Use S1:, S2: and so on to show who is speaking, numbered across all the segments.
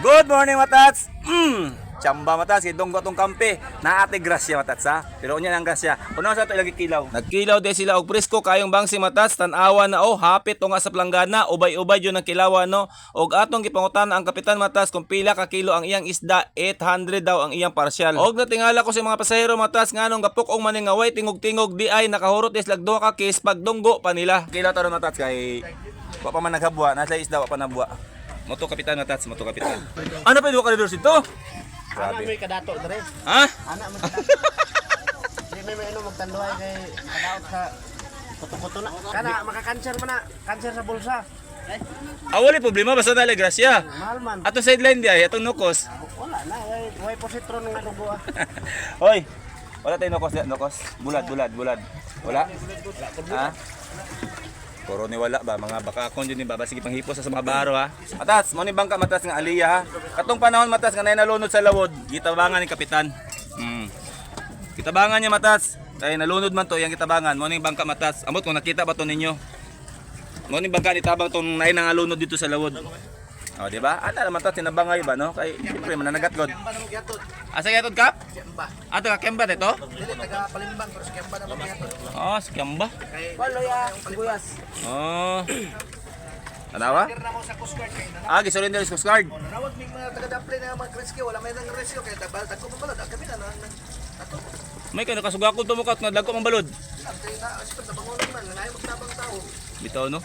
S1: Good morning, matats! Chamba, matats, kay donggo atong kampe. Naate grasya, matats, ha. Pero unya nang grasya. Una sa ato ilagi kilaw. Nagkilaw de sila og presko kayong bangsi, matats, tan-awa na oh, hapit to nga sa planggana, ubay-ubay jud ang kilawan, no. Og atong gipangutan ang kapitan, matats, kung pila ka kilo ang iyang isda, 800 daw ang iyang partial. Og natingala ko sa mga pasahero, matats, nganong gapuk-ong maning nga way tingog-tingog di ay nakahurot is lag duha ka case pagdunggo pa nila. Kilaw taron, matats, kay wa pa man naghabwa, nasa isda wa pa nabwa. Moto kapitan, matats, moto kapitan. Ano pa duha ka leaders dito?
S2: Ana may kadato dre.
S1: Ha?
S2: Ana may kadato. Di may ano magtanduay kay kadaot sa kuto-kuto na. Kana makakanser man na, kanser sa bulsa.
S1: Ah, wala problema basta dali grasya.
S2: Mahal man.
S1: Ato sideline di ay atong nukos.
S2: Wala na, way positron nga dugo ah.
S1: Hoy. Wala tayong nukos, di, nukos. Bulad, bulad, bulad. Wala? Ha? Puro ni wala ba mga baka akon jud ni baba sige panghipos sa mga baro ha. Matas, mo ni bangka, matas, nga aliya ha. Katong panahon, matas, nga nalunod sa lawod, gitabangan ni kapitan. Kitabangan niya, matas. Kay nalunod man to iyang kitabangan. Mo ni bangka, matas. Amot kung nakita ba to ninyo. Mo ni bangka ni tabang tong nay nangalunod dito sa lawod. Oh, di ba? Ana naman to tinabangay ba no? Kay siyempre mananagat god.
S2: Kemba na mo gyatod.
S1: Asa gyatod kap?
S2: Kemba.
S1: Ato ka Kemba dito?
S2: Dili taga Palimbang pero sa Kemba na mo gyatod.
S1: Oh, si Kemba.
S2: Kay Walo ya, sibuyas.
S1: Oh. Tanawa?
S2: Na mo sa Coast Guard kay na.
S1: Ah, gisurrender sa Coast Guard.
S2: Nanawag mig mga taga Daple na mga rescue, wala may nang rescue kay tabal tagko pa balod. Kami na na. Ato.
S1: May kay nakasugakol to mo kat nga dagko mang balod.
S2: Antay na, asper tabangonon man, nanay magtabang tao.
S1: Bitaw no.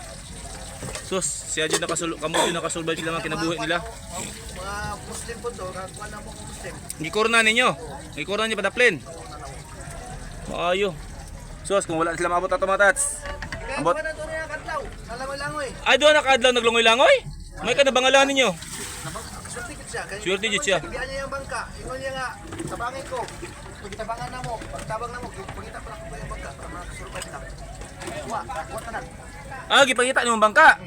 S1: Sus, siya jud nakasul kamo jud nakasurvive sila mga kinabuhi nila.
S2: Mga Muslim po to, kakuha na mo kung Muslim.
S1: Gikurna ninyo. Gikurna niyo padaplin. Maayo. Sus, kung wala sila maabot ato matats.
S2: Kaya
S1: Ambot.
S2: kuha na to niya kadlaw, nalangoy-langoy.
S1: Ay, doon nakadlaw naglungoy-langoy. May ka nabangalan ninyo.
S2: Swerte gid siya. Kay
S1: Swerte gid siya.
S2: Biyan niya yung bangka. Ingon niya nga, tabangin ko. Pagtabangan na mo, pagtabang na mo, pagita pa ko yung bangka para makasurvive ka. Wa, wa tanan.
S1: Ah, gipangita nimo ang bangka.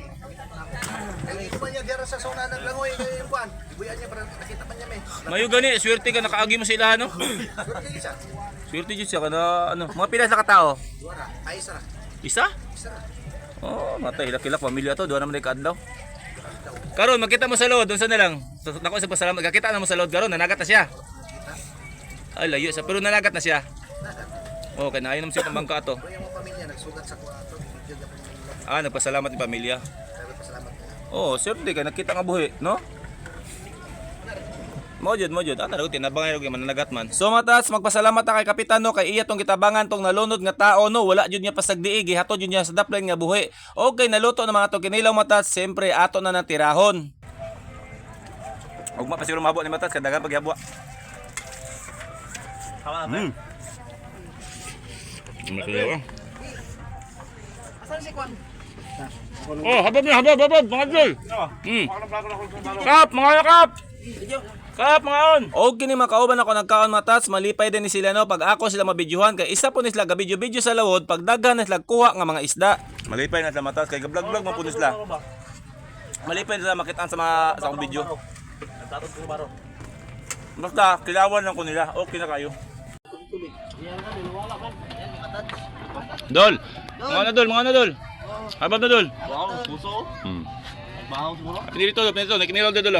S2: Kay ito man niya gyara sa zona ng langoy kay yung kuan. Ibuyan niya para nakita pa niya may.
S1: Mayo gani, swerte ka nakaagi mo sa ilahan no.
S2: Swerte gid siya.
S1: Swerte jud siya kana ano. Mga pila sa katao?
S2: Duha ra. Ay isa ra.
S1: Isa?
S2: Isa ra.
S1: Oh, matay hilak-hilak pamilya to, duha naman day kaadlaw. Karon makita mo sa load, unsa na lang? Nako sa pasalamat, kakita na mo sa load karon, nanagat na siya. Ay layo sa pero nanagat na siya. Oh, kay naayon naman siya pang bangka to.
S2: Pero yung mga pamilya nagsugat sa kuha to. Video na po nila.
S1: Ah, nagpasalamat ni pamilya.
S2: Pero pasalamat nila.
S1: Oh, swerte kay nakita nga buhi, no? Mo jud, mo jud. Ana ra tinabangay ra mananagat man. So matas, magpasalamat ta kay kapitan no kay iya tong gitabangan tong nalunod nga tao no, wala jud niya pasagdii, gihatod jud niya sa dapline nga buhi. Okay, naluto na mga to kinilaw, matas, siyempre ato na nang tirahon. Ugma pa siguro mabot ni matas kadagan paghabwa.
S2: Asan si Kwan?
S1: Oh, habab na, habab, habab, mga idol. Kap, mga kap. Kap, mga on. Og kini mga kauban ako nagkaon, matats, malipay din ni sila no pag ako sila mabidyohan kay isa po ni sila gabidyo-bidyo sa lawod pag daghan na sila kuha nga mga isda. Malipay na sila, matats, kay gablog-vlog man po ni sila. Malipay na sila makitaan sa mga sa akong video. Basta kilawan lang ko nila. Okay na kayo. Dol. Mga na dol, mga na dol. Habab na dol.
S3: Wow, puso.
S1: Pinilito, pinilito, nakinilaw dito.